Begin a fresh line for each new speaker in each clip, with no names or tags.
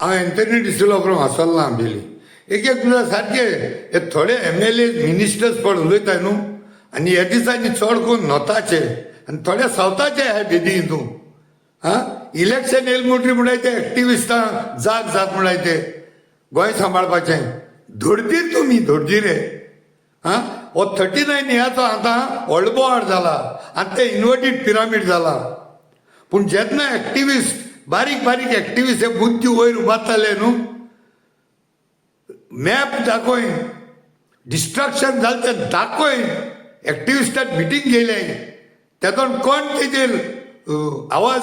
हांव Anthony D'Silva from आसोल्ला Ambelim. एक एक तुजा सारके हे थोडे एमएलए मिनिस्टर्स पण उलयताय न्हू, आनी ह्या दिसांनी चड करून नॉर्थाचे आनी थोडे सावथाचे हे बेदी हितून. हां, इलेक्शन येयल म्हणटरी म्हणटाय ते एक्टिविस्टां जाग जात म्हणटाय ते गोंय सांबाळपाचें. धोडदीर तुमी धोडदीर रे. हां, हो 39 ह्याचो आतां व्हडलो बोवाळ जाला आनी ते इन्वर्टीड पिरामीड जाला. पूण जेन्ना एक्टिविस्ट, बारीक बारीक एक्टिविस्ट हे बुद्धी वयर उबारताले न्हू, मॅप दाखय, डिस्ट्रक्शन जालें तें दाखय, एक्टिविस्टान मिटींग घेयले, तेतून कोण तेजेर आवाज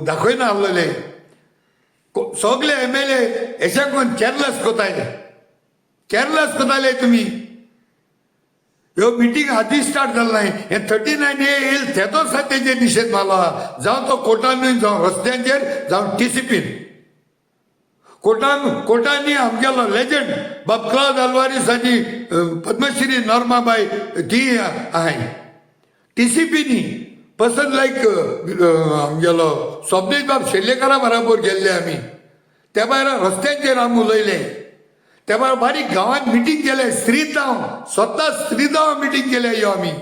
दाखयना आहलेले. सगळे एमएलए अशें कोण केरलस कोताय, केरलस कोताले तुमी. ह्यो मिटींग आदी स्टार्ट जालें नाय. हे 39 ए येयल तेदोच तेजेर निशेध मारलो, जावं तो कोर्टानूय, जावं रस्त्यांचेर, जावं टीसीपीन. कोर्टान, कोर्टांनी आमगेलो लेजंड बाब क्लावज आल्वारीस आनी पद्मश्री नॉर्माबाय ती आहाय. टीसीपीनी पर्सन लायक आमगेलो स्वप्नेश बाब शेल्लेकारा बराबर गेल्ले आमी. त्या भायर रस्त्यांचेर आमी उलयले. त्या भायर बारीक गांवांत मिटींग केले. श्रीगांव, स्वता श्रीगांव मिटींग केले ह्यो आमी.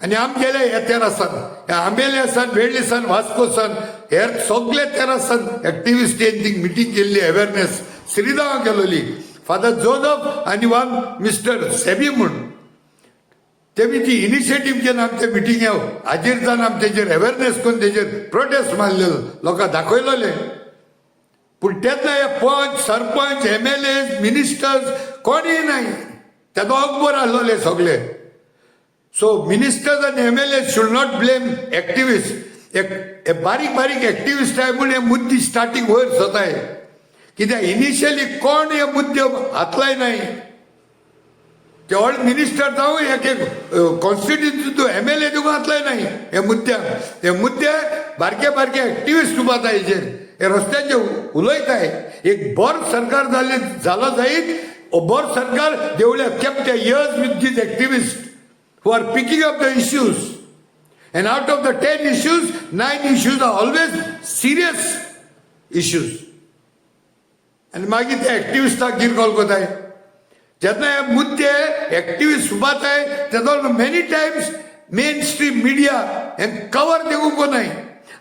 आनी आमी गेले ह्या तेरासान, ह्या आंबेले सान, वेळ्ळी सान, वास्को सान, हेर सगळे तेरासान एक्टिविस्टीन ती मिटींग केल्ली. अवेरनेस श्रीगांवां केलोली फादर जोजफ आनी वन मिस्टर सेबी म्हूण, तेमी ती इनिशिएटीव घेवन आमच्या मिटिंगे हाजीर जावन आमी तेजेर अवेरनेस करून तेजेर प्रोटेस्ट मारलेलो, लोकांक दाखयलोले. पूण तेन्ना हे पंच, सरपंच, एमएलए, मिनिस्टर्स कोणीय नाही. तेदो अकबर आहलोले सगळे. सो मिनिस्टर्स आनी MLA should not blame activist. एक हे बारीक बारीक एक्टिविस्ट आहे म्हूण हे मुद्दे स्टार्टींग वयर सरताय. कित्याक इनिशियली कोण हे मुद्दे हातलाय नाही. ते ऑल मिनिस्टर जावं, एक एक कॉन्स्टिट्युन्सी एमएलए तुका हातलाय नाही हे मुद्द्याक. हे मुद्दे बारके बारके एक्टिविस्ट उबाताय हेजेर, हे रस्त्याचेर उलयताय. एक बरो सरकार जाले जालो जायत, हो बरो सरकार they will have kept ears with these activist who are picking up the issues. And out of the 10 issues, 9 issues are always serious issues. आनी मागीर ते एक्टिविस्टाक गिर कॉल कोताय. जेन्ना हे मुद्दे एक्टिविस्ट उबाताय तेदो many times main stream media हे कवर दिवंक नाय.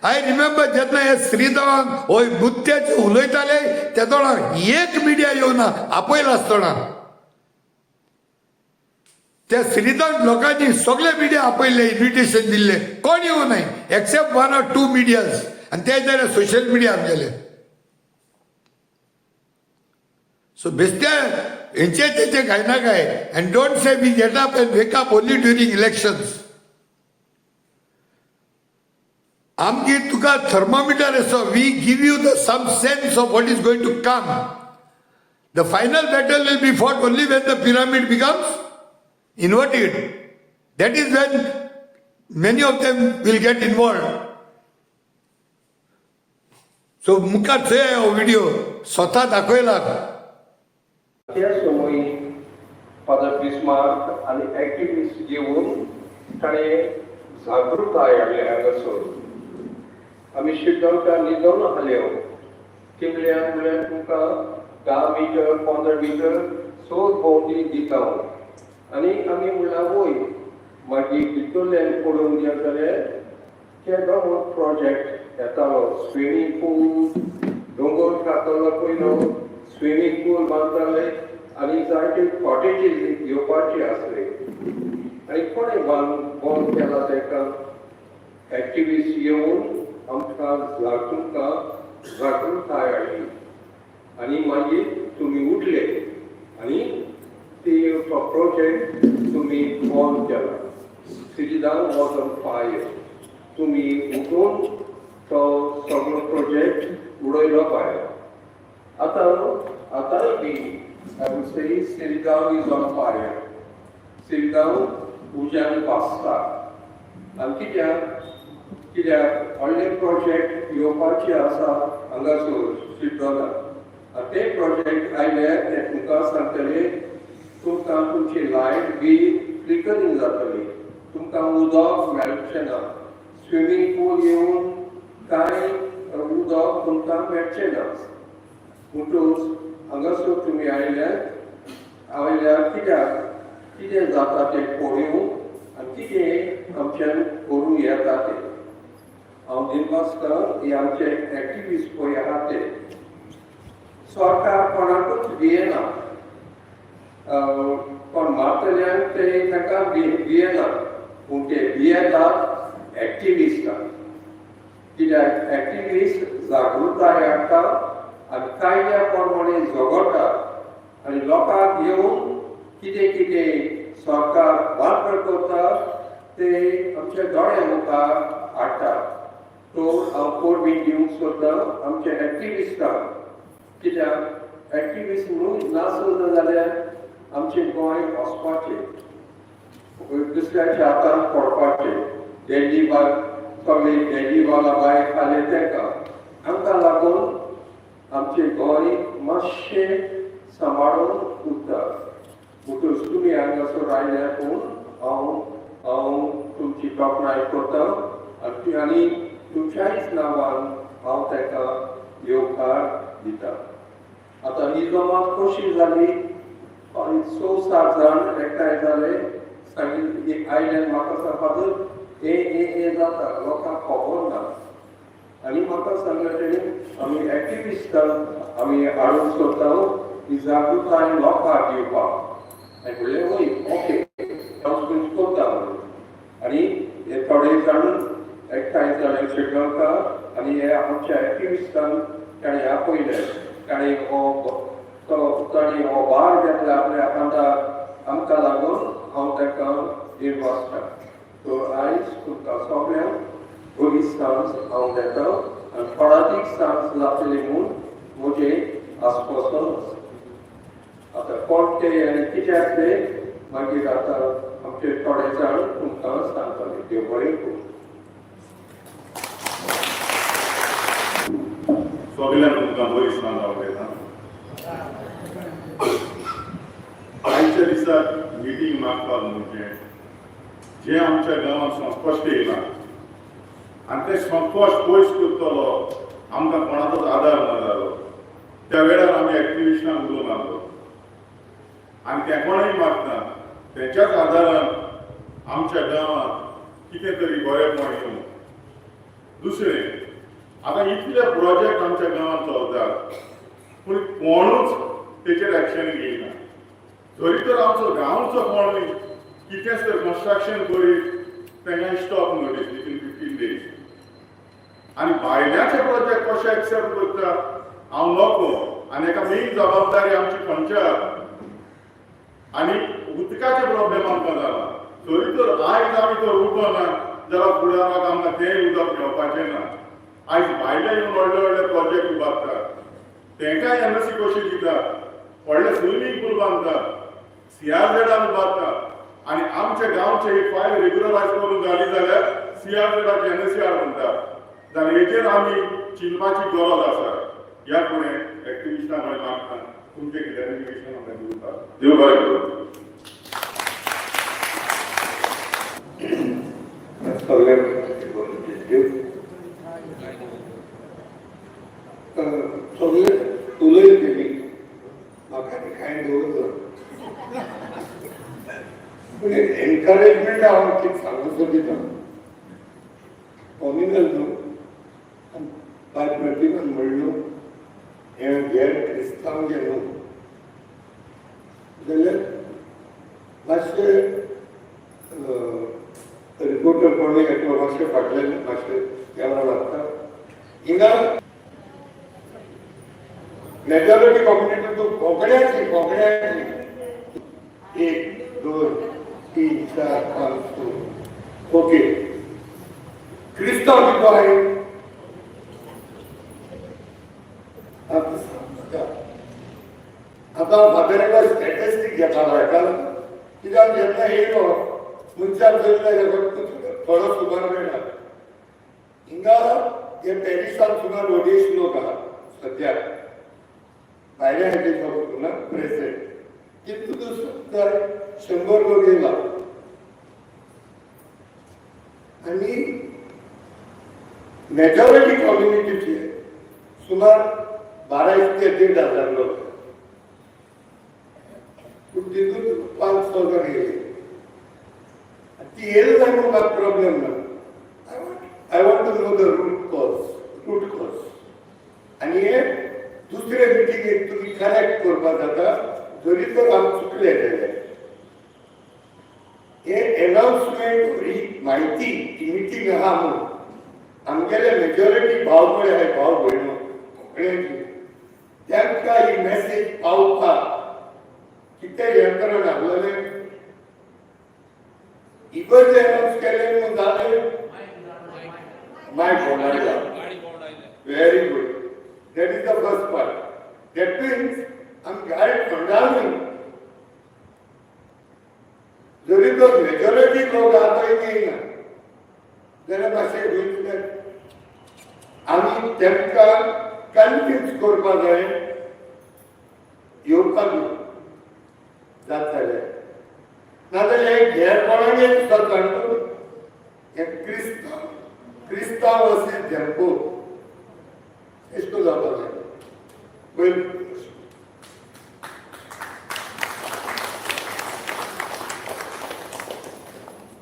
I remember जेन्ना हे श्रीधरान हो मुद्द्याचे उलयताले तेदोणा एक मिडिया येवना आपयला आसतना. त्या श्रीधर लोकांनी सगळे मिडिया आपयले, इन्विटेशन दिल्ले, कोण येवं नाय except one or two medias आनी ते जाल्यार सोशल मिडिया आमगेले. सो बेस्त्या हेंचे तेचे काय ना काय. And don't say we get up and wake up only during elections. आमची तुका थर्मोमिटर आसा. We give you the some sense of what is going to come. The final battle will be fought only when the pyramid becomes inverted. That is when many of them will get involved. So मुखार चोया, हो video स्वता दाखयला.
त्या समय father Bismarck आनी activist घेवन ताणें जागृताय हाडली. हांगासर आमी शिरदोनच्या न्हिदोन आसले. तिमल्यान म्हणल्यार तुमकां 10 मिटर, 15 मिटर सोद भोंवडी दिता आनी आमी म्हणल्यार वय. मागीर भितरल्यान पळोवंक गेले जाल्यार केदो प्रोजेक्ट येतालो. स्विमींग पूल, दोंगर कातरलो पयलो, स्विमींग पूल बांदताले आनी जायते कॉटेजीस घेवपाचे आसले. आनी कोणें बांद बंद केला तेका? एक्टिविस्ट येवन आमकां तुमकां जागृताय हाडली आनी मागीर तुमी उठले आनी ती प्रोजेक्ट तुमी बंद केला. सिरिदांव was on fire. तुमी उठून तो सगळो प्रोजेक्ट उडयलो भायर. आतां आतांय बी I would say Siridao is on fire. Siridao उज्यान भाजता. आनी कित्याक? कित्याक व्हडले प्रोजेक्ट येवपाचे आसा हांगासर शिरदोनाक. आनी ते प्रोजेक्ट आयले ते तुमकां सांगतले, तुमकां तुमची लायट बी फ्लिकरींग जातली, तुमकां उदक मेळचें ना. स्विमींग पूल येवन कांय उदक तुमकां मेळचें ना. म्हणटकूच हांगासर तुमी आयल्यात आयल्यार कित्याक कितें जाता तें पळोवंक आनी कितें आमच्यान करूं येता तें. हांव दिनवासता हे आमचे एक्टिविस्ट पळय आहा ते. सरकार कोणाकूच भियेना, कोण मारतल्यांक ते तांकां भियेना, पूण ते भियेतात एक्टिविस्टांक, कित्याक एक्टिविस्ट जागृताय हाडटा आनी कायद्या प्रमाणे झगडटा आनी लोकांक येवन कितें कितें सरकार वापर करता ते आमच्या दोळ्या मुखार हाडटा. सो हांव परबीं दिवंक सोदतां आमच्या एक्टिविस्टांक, कित्याक एक्टिविस्ट न्हू नासलो जाल्यार आमचें गोंय वचपाचें दुसऱ्याच्या हातान पडपाचें. दिल्ली बाग सगळे दिल्ली वाला बाय खाले तांकां आमकां लागून आमचें गोंय मातशें सांबाळून उरता. म्हणटकच तुमी हांगासर आयल्या पूण हांव तुमची तोखणाय करता आनी तुमच्याच नांवान हांव ताका येवकार दिता. आतां ही जमात कशी जाली? आनी स सात जाण एकठांय जाले, सांगितलें, आयल्यान म्हाका सांगपाक हें हें हें जाता, लोकांक खबर ना. आनी म्हाका सांगलें तेणी आमी एक्टिविस्टांक आमी हाडूंक सोदता ही जागृताय लोकांक दिवपाक. आनी म्हणलें वय, ओके, हांव करता म्हणून. आनी हे थोडे जाण एकठांय जाले श्रीलंका आनी हे आमच्या एक्टिविस्टांक ताणें आपयले. ताणें हो भार घेतला आपल्या खांदार. आमकां लागून हांव ताका दिनवासता. सो आयज तुमकां सगळ्यांक बरी सांज हांव घेता आनी फळादीक सांज जातली म्हूण म्हजें आस्वासन आसा. आतां कोण ते आनी कित्याक ते मागीर आतां आमचे थोडे जाण तुमकां सांगतले. देव बरें करूं.
सगळ्यांक तुमकां बरी सांज आवडटा. आयच्या दिसा मिटींग मागपाक म्हणजे जे आमच्या गांवांत संकश्ट येयलां आनी तें संकश्ट पयस करतलो आमकां कोणाचोच आदार ना जालो. त्या वेळार आमी एक्टिविस्टांक उलोवन आसलो आनी ते कोणूय मागता तेच्याच आदारान आमच्या गांवांत कितें तरी बरेपण येवं. दुसरें, आतां इतले प्रोजेक्ट आमच्या गांवांत चलतात पूण कोणूच तेचेर एक्शन घेयना. जरी तर आमचो गांवचो कोणूय कितेंच तर कन्स्ट्रक्शन करीत तांकां स्टॉप नोटीस विथीन 15 डेज. आनी भायल्याचे प्रोजेक्ट कशे एक्सेप्ट करता हांव नको. आनी एका मेन जबाबदारी आमची पंचायत. आनी उदकाचे प्रॉब्लेम आमकां जाला. जरी तर आयज आमी तर उठना जाल्यार फुडाराक आमकां तें उदक मेळपाचें ना. आयज भायले येवन व्हडले व्हडले प्रोजेक्ट उबारतात, तेंकांय एनओसी कशी दितात, व्हडले स्विमींग पूल बांदतात, सीआरझेडान उबारतात आनी आमच्या गांवचे ही फायल रेग्युलरायज करून जाली जाल्यार सीआरझेडाची एनओसी हाड म्हणटात. जाल्यार हेजेर आमी चिंतपाची गरज आसा. ह्या फुडें एक्टिविस्टां कडेन मागता तुमचें क्लॅरिफिकेशन आमकां दिवपाक. देव बरें करूं.
सगळ्यांक सगळे उलयले तेणी, म्हाका ती कांय दवरना, पूण एक एनकरेजमेंट हांव कितें सांगूंक सोदिता. कॉम्युनल न्हू, बाय प्रतिमान म्हणलो हें घेर क्रिस्तांव जे न्हू जाल्यार मातशें रिपोर्टर कोणूय एकलो मातशें फाटल्यान मातशें कॅमेरा लागता. हिंगा मेजॉरिटी कम्युनिटी तूं कोंकण्याची कोंकण्याची एक, दोन, तीन, चार, पांच, स, ओके. क्रिस्तांव कितलो आहे? आतां फादर स्टॅटिस्टीक घेतालो हेका लागून, कित्याक जेन्ना येयलो मनशाक चोयले थोडो सुमार मेळटा. हिंगा हे पॅरिसांत सुमार अडेज लोक आहा सद्याक, भायल्या हेजे ना प्रेझेंट कितू तूं समजा 100 लोक येयला आनी मेजॉरिटी कम्युनिटीचे सुमार 12 ते 1,500 लोक, पूण तितून 500 जाण येयले. ती येयले जाय म्हणून म्हाका प्रॉब्लेम ना. I want to know the root cause, root cause. आनी हे दुसरे मिटिंगेक तुमी करेक्ट करपाक जाता, जरी तर आमी चुकले जाल्यार. हे एनाउन्समेंट, ही म्हायती, ही मिटींग आहा म्हणून आमगेले मेजॉरिटी भाव पळय आहाय, भाव भयणो कोंकण्याची, तांकां ही मॅसेज पावपाक कितें यंत्रणा आसलेलें? इगर्ज अनाउन्स केलें म्हणून जालें? मायक भोंवडायला. Very good. That is the first part. That means आमी गाडी खंडाल न्ही, जरी तो मेजॉरिटी लोक आहा तो येयना जाल्यार मातशें खंय आमी तांकां कन्विन्स करपा जाय येवपाक जात जाल्यार. नाजाल्यार हे घेर कोणागे दिसता जाणा, हे क्रिस्तांव, क्रिस्तांव अशें धेंपो एशें करून जावपाक जाय पयलीं.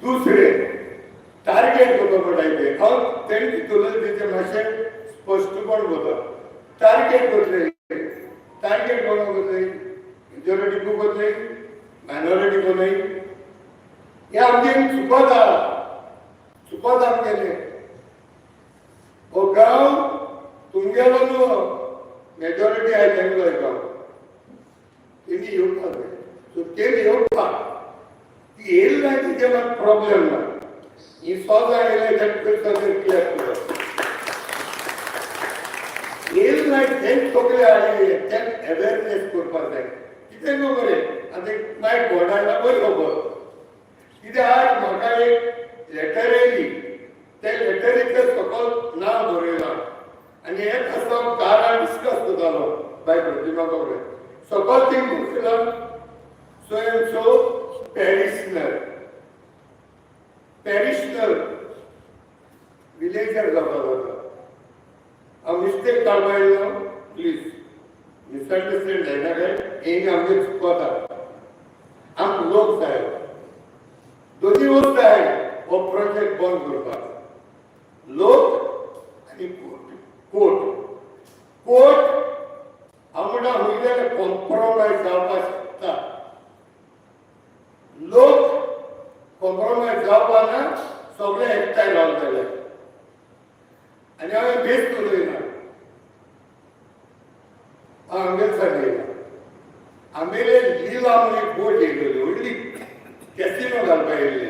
दुसरे टार्गेट करपा पडटा ते. हांव तेणी तितून तेचें मातशें स्पश्टपण करता. टार्गेट करतले, टार्गेट कोणाक करतले? मेजॉरिटी करतले, मायनॉरिटी कोणय. हे आमगे चुकत आहा, चुकत आमगेले. हो गांव तुमगेलो न्हू, मेजॉरिटी आहाय तेंगलो गांव. तेणी येवपाक जाय. सो तेणी येवपाक ती येयली ना, तिचे म्हाका प्रॉब्लेम ना. ही 100 जाण येयले तांकां सगळें क्लियर करप. येयले ना तेंच सगळे हाडले, तेंच अवेरनेस करपाक जाय. कितें न्हू बरें, आतां मायक बोर्डायला बरी खबर. कित्याक आज म्हाका एक लेटर येयली, त्या लेटरीचेर सकयल नांव बरयलां आनी हें आसा. हांव कारान डिस्कस करतालो बाय प्रतिमा कडेन. सकयल थिंग बरयलां, so and so parishioner, parishioner villager जावपाक जाता. हांव मिस्टेक काडपा येयलो, प्लीज मिसअंडरस्टँड जायना. काय हें आमगे चुकता, आमकां लोक जाय. दोनी वस्त आहे हो प्रोजेक्ट बंद करपाक, लोक आनी कोर्ट. कोर्ट, कोर्ट हांव म्हणटा खंय जाल्यार कॉम्प्रोमायज जावपाक शकता. लोक कॉम्प्रोमायज जावपा ना, सगळे एकठांय रावले जाल्यार. आनी हांवें बेस उलयना, हांव हांगेर सांगयला. आमगेले लिला म्हणून एक बोट येयलेली व्हडली, कॅसिनो घालपा येयल्ले.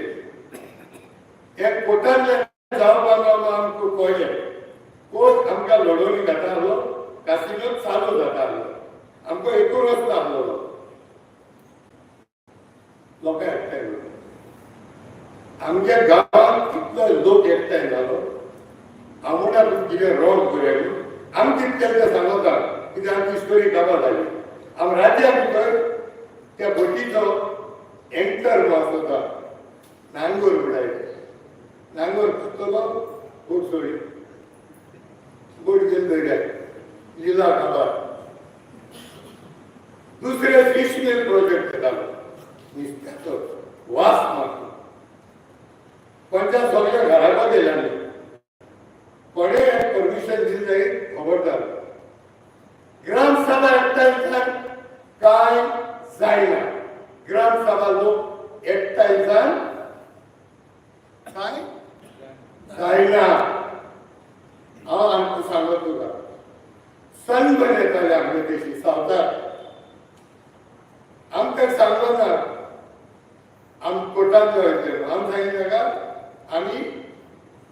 हे कोर्टांतल्यान जावपा ना आमकां कळ्ळें. कोर्ट आमकां लडोवन घेता आहलो, कासिनो चालू जाता आहलो. आमकां एकूच रस्तो आहलोलो, लोकां एकठांय जालो. आमच्या गांवांत इतलो लोक एकठांय जालो. हांव म्हणटा तुमी कितें रॉंग करूया न्हू. आमी कितें केलें तें सांगता, कित्याक आमची स्टोरी काबार जाली. आमी राज्या भितर त्या बोटीचो एंकर जो आसता, नांगोर म्हणटाय, नांगोर करतलो, बोट सोडी, बोट गेली दर्याक, लिला काबार. दुसरे फिश मिल प्रोजेक्ट येतालो, नुस्त्याचो वास मारतो. पंचायत सगळ्या घराबा गेल्यानी कोणे परमिशन दिली जाय खबरदार. ग्रामसभा एकठांय जावन काय जायना. ग्रामसभा लोक एकठांय जावन काय जायना. हांव आमकां सांगत तुका, सनबर्न येताले आमगे देशी सावथार. आमकां सांगलो ना, आम कोर्टांत वयतले. आम सांगितलें ताका, आमी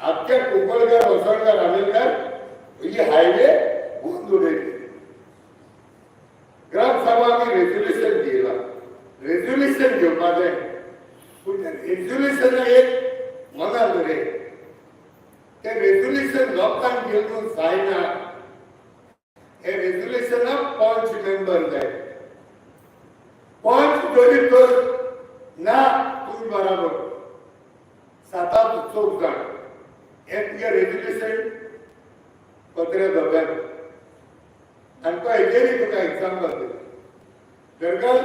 आख्ख्या कुंकळकर, वसणकर, आमेलकर ही हायवे बंद उडयली. ग्रामसभा आमी रेजोल्युशन दिला. रेजोल्युशन घेवपाचें, पूण तें रेजोल्युशन एक मनान रे, तें रेजोल्युशन लोकांक घेवन जायना. हे रेजोल्युशनाक पंच मेंबर जाय. पंच जरी तर ना, तुमी बराबर सात चौग जाण हे तुगे रेजोल्युशन पत्रे धोक्यात. आनी तो हेजेरय तुका एग्जाम्पल दिता. दरगल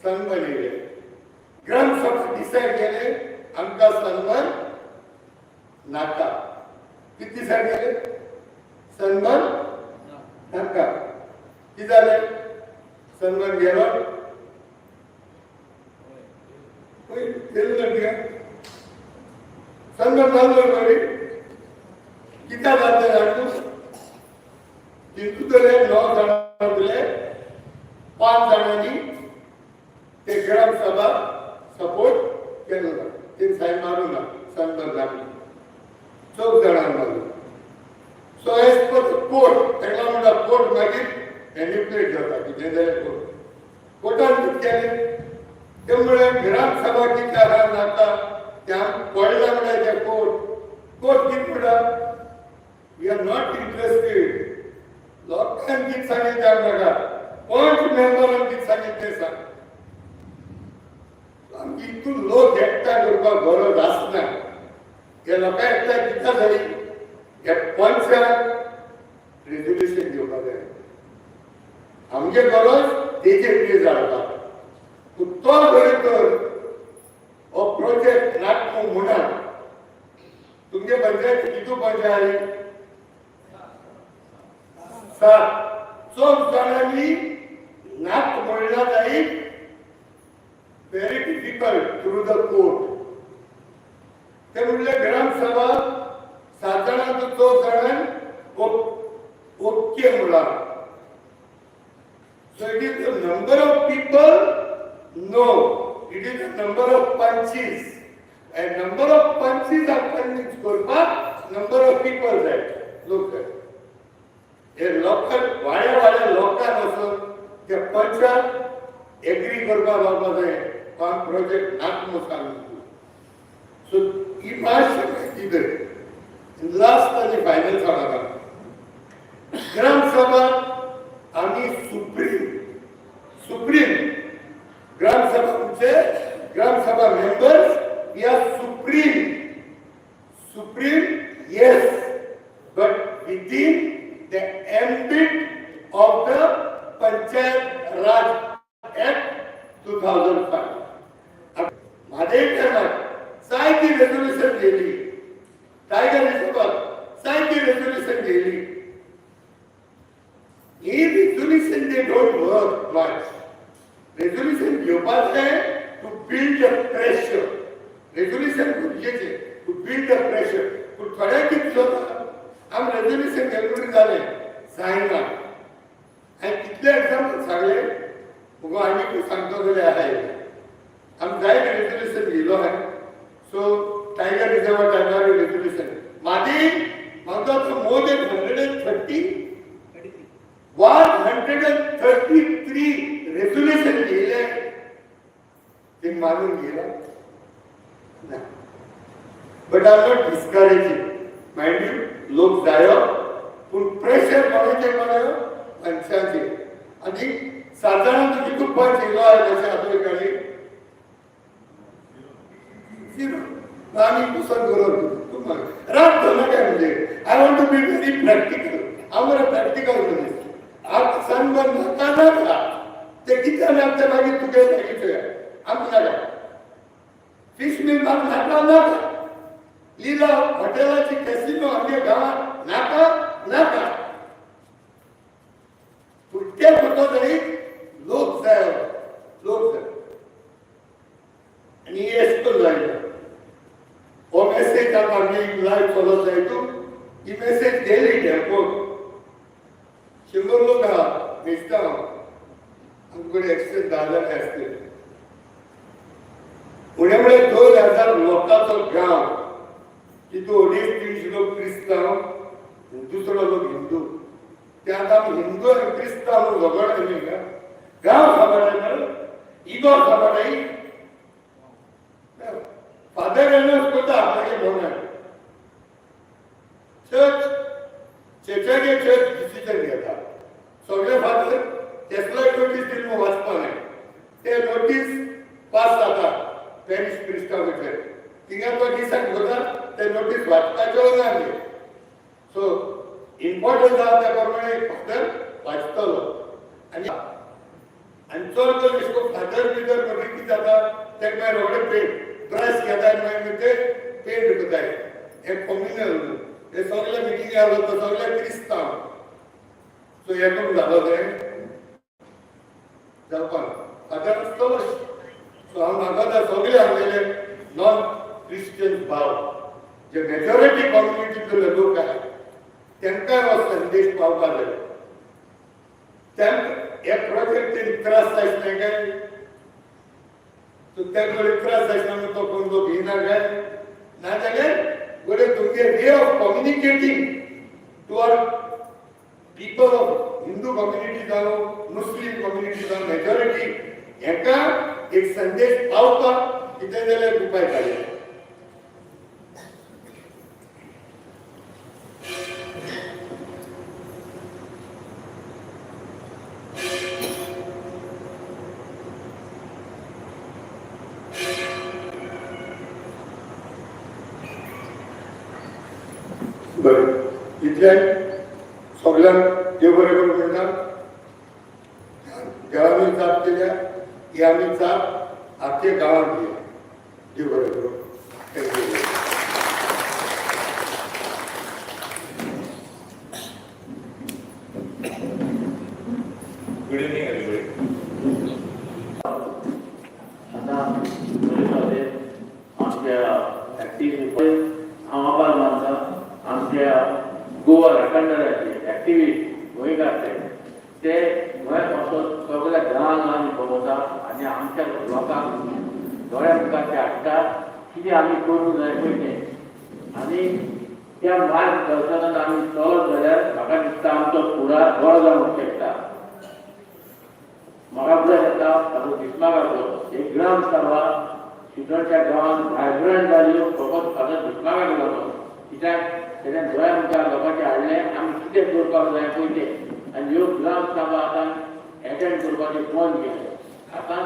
सनबर्न येयले, ग्रामसभा डिसायड केले आमकां सनबर्न नाका. कितें डिसायड केले? सनबर्न नाका. कितें जालें? सनबर्न गेलो. पळय गेलो ना तिका सनबर्न जालो बरी. कित्याक जाता जाणा तूं? तितूंतले णव जाणांतले पांच जाणांनी ते ग्रामसभा सपोर्ट केलो ना. ते सायन मारूं ना सनबर्न लागली. चौग जाणांक मारलो. सो एज पर कोर्ट, ताका म्हणटा कोर्ट मागीर मॅनिपुलेट जाता. कितें जालें? कोर्टान कितें केलें? ते म्हळ्यार ग्रामसभा कितें आसा नाका ते आमकां पडलां म्हळ्यार ते कोर्ट कितें म्हणटा? We are not interested. लोकांक कितें सांगितलें तें नाका, पंच मेंबरान कितें सांगितलें तें सांग. आमकां इतून लोक एकठांय करपाक गरज आसना. हे लोकां एकठांय कित्याक जाय? हे पंचाक रेजोल्युशन घेवपाक जाय. आमगे गरज तेजेर पेज हाडपाक. पूण तो जरी तर हो प्रोजेक्ट नाका म्हणा, तुमगे पंचायत कितू पंचायत? सात. चौग जाणांनी नाक म्हणला जाई, very difficult through the court. ते म्हणले ग्रामसभा सात जाणांक चौग जाणांक ओके म्हणला. So it is the number of people? No, it is the number of panches. And number of panches are convince करपाक number of people जाय, लोक जाय. हे लोकांक वाड्या वाड्या लोकांक वचून ते पंचाक एग्री करपाक लावपाक जाय, कोण प्रोजेक्ट नाक म्हणून सांगून. सो ही मातशी माहिती दर. लास्ट आनी फायनल सांगता. ग्रामसभा आमी सुप्रीम, सुप्रीम ग्रामसभा म्हणजे gram sabha members, we are supreme. Supreme, yes, but within the ambit of the Panchayat Raj Act 2005. माझे टायमार जायती रेजोल्युशन घेयली. टायगर रिझर्वाक जायती रेजोल्युशन घेयली. ही resolution, they don't work much. Resolution घेवपाक जाय to build a pressure. Resolution गरजेचें टू बिल्ड अ प्रेशर. पूण थोड्या कितें जाता, आमी रेजोल्युशन घेतलें जालें, जायना. हांवें कितले एग्जाम्पल सांगले मुगो, आनीकूय सांगतो जाल्यार आहाय. आमी जायते रेजोल्युशन घेयलो आहाय. सो टायगर रिजर्वा टायमार रेजोल्युशन मादी म्हाका more than 133 resolution घेयले. ते मानून गेला ना. But I not discouraging, mind you. लोक जायो, पूण प्रेशर कोणाचेर? कोणायो पंचांचेर. आनी सादारण कितू पंच येयलो आहे तशें आतां काळी झिरो. आमी पसंत करप तूं म्हाका राग धरना काय म्हणजे I want to be very practical. हांव मरे प्रॅक्टिकल मनीस. हांव सनबर्न नाका नाका. ते कितें ना ते मागीर तुगे मागीर चोया. आमकां नाका. फिश मिल मात नाका नाका. लिला हॉटेलाची कॅसिनो आमच्या गांवात नाका नाका. पूण ते करतो तरी लोक जाय, लोक जाय. आनी अशें करून जायना. हो मेसेज आतां आमी लायव्ह चलत जाय तूं ही मेसेज गेली टेम्पोक. 100 लोक आहा मेजता हांव. आमचे कडेन एक्स्ट्रा 10 जाण आसतले. उणे म्हळ्यार 2000 लोकांचो गांव, तितून 250-300 लोक क्रिस्तांव आनी दुसरो लोक हिंदू. ते आतां आमी हिंदू आनी क्रिस्तांव म्हणून झगडले न्ही का? गांव सांबाळ्ळे, इगो सांबाळ्ळे. फादर एनोस करता आपल्यागे म्हणून चर्च चर्चागे चर्च डिसिजन घेता. सगळे फादर तेसलोय नोटीस दिली वाचपा जाय. ते नोटीस पास जाता पॅरिश प्रिस्टा कडल्यान. थिंगा तो डिसायड करता. ते नोटीस वाचपाच्यो ना. सो इम्पॉर्टंट आहा त्या प्रमाणे फादर. वाचतलो. आनी आनी चड करून अशें करून फादर बिदर म्हणटकीर कितें जाता, तेका मागीर रोखडे पेंट ब्रश घेता आनी मागीर ते पेंट करताय. हे कॉम्युनल हे सगळे मिटिंगे आसलो तो सगळे क्रिस्तांव. सो हें करून जालो तें जावपाक फादर आसतलो. सो हांव मागता सगळे आमगेले नॉन क्रिश्चन भाव जे मेजॉरिटी कम्युनिटीतले लोक आहात तांकां हो संदेश पावपाक जाय. तांकां हे प्रोजेक्टीन त्रास जायत नाय काय? सो त्या कडेन त्रास जायना म्हणून तो कोण तो घेयना काय? नाजाल्यार बरें तुमगे way of communicating to our people of Hindu community जावं, मुस्लीम कम्युनिटी जावं, मेजॉरिटी हेका एक संदेश पावपाक कितें जाल्यार उपाय काडया. बरें, इतल्यान सगल्यांक देव बरें करूं म्हणटा. देवांनी जाप दिल्या ही आमी जाप आख्खे गांवांत दिया. देव बरें करूं. Thank you.
Good evening, everybody.
आता आमच्या ऍक्टिव्ह हांव आभार मानता आमच्या गोवा राखणदाराचे ऍक्टिव्हिस्ट गोंयकार ते ते गोंयांत वचून सगळ्या गांवां गांवांनी भोंवता आनी आमच्या लोकांक दोळ्या मुखार ते हाडटा कितें आमी करूंक जाय पळय तें. आनी त्या मार्गदर्शनान आमी चलत जाल्यार म्हाका दिसता आमचो फुडार बरो जावंक शकता. म्हाका उगडास येता ताजो भीष्माकाचो एक ग्राम सभा शितळच्या गांवांत व्हायब्रंट जाल्यो फकत ताजो भीष्माकाक लागून, कित्याक तेणें दोळ्या मुखार लोकांचे हाडलें आमी कितें करपाक जाय पळय तें. आनी ह्यो ग्राम सभा आतां एटेंड करपाचें बंद केलें. आतां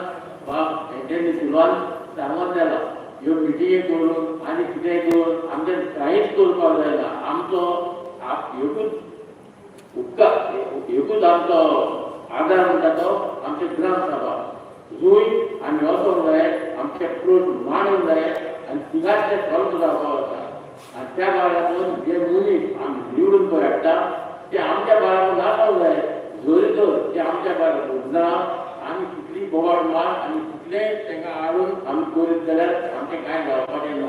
बाब हेंच्यांनी सुरवात सांगून दिला, ह्यो मिटिंगे करून आनी कितेंय करून आमचें कांयच करपाक जायना. आमचो एकूच उपकार, एकूच आमचो आदार म्हणटा तो आमचे ग्रामसभा जूय आमी वचोंक जाय, आमचे प्लोट मांडूंक जाय आनी थिंगाच ते सॉल्व जावपाक आसा. आनी त्या बाराबर जे मनीस आमी निवडून पळय हाडटा ते आमच्या बाराबर नासोंक जाय. जरी तर ते आमच्या बाराबर ना आमी कितली बोवाळ मार आनी कितलें तांकां हाडून आमी करीत जाल्यार आमचें कांय जावपाचें ना.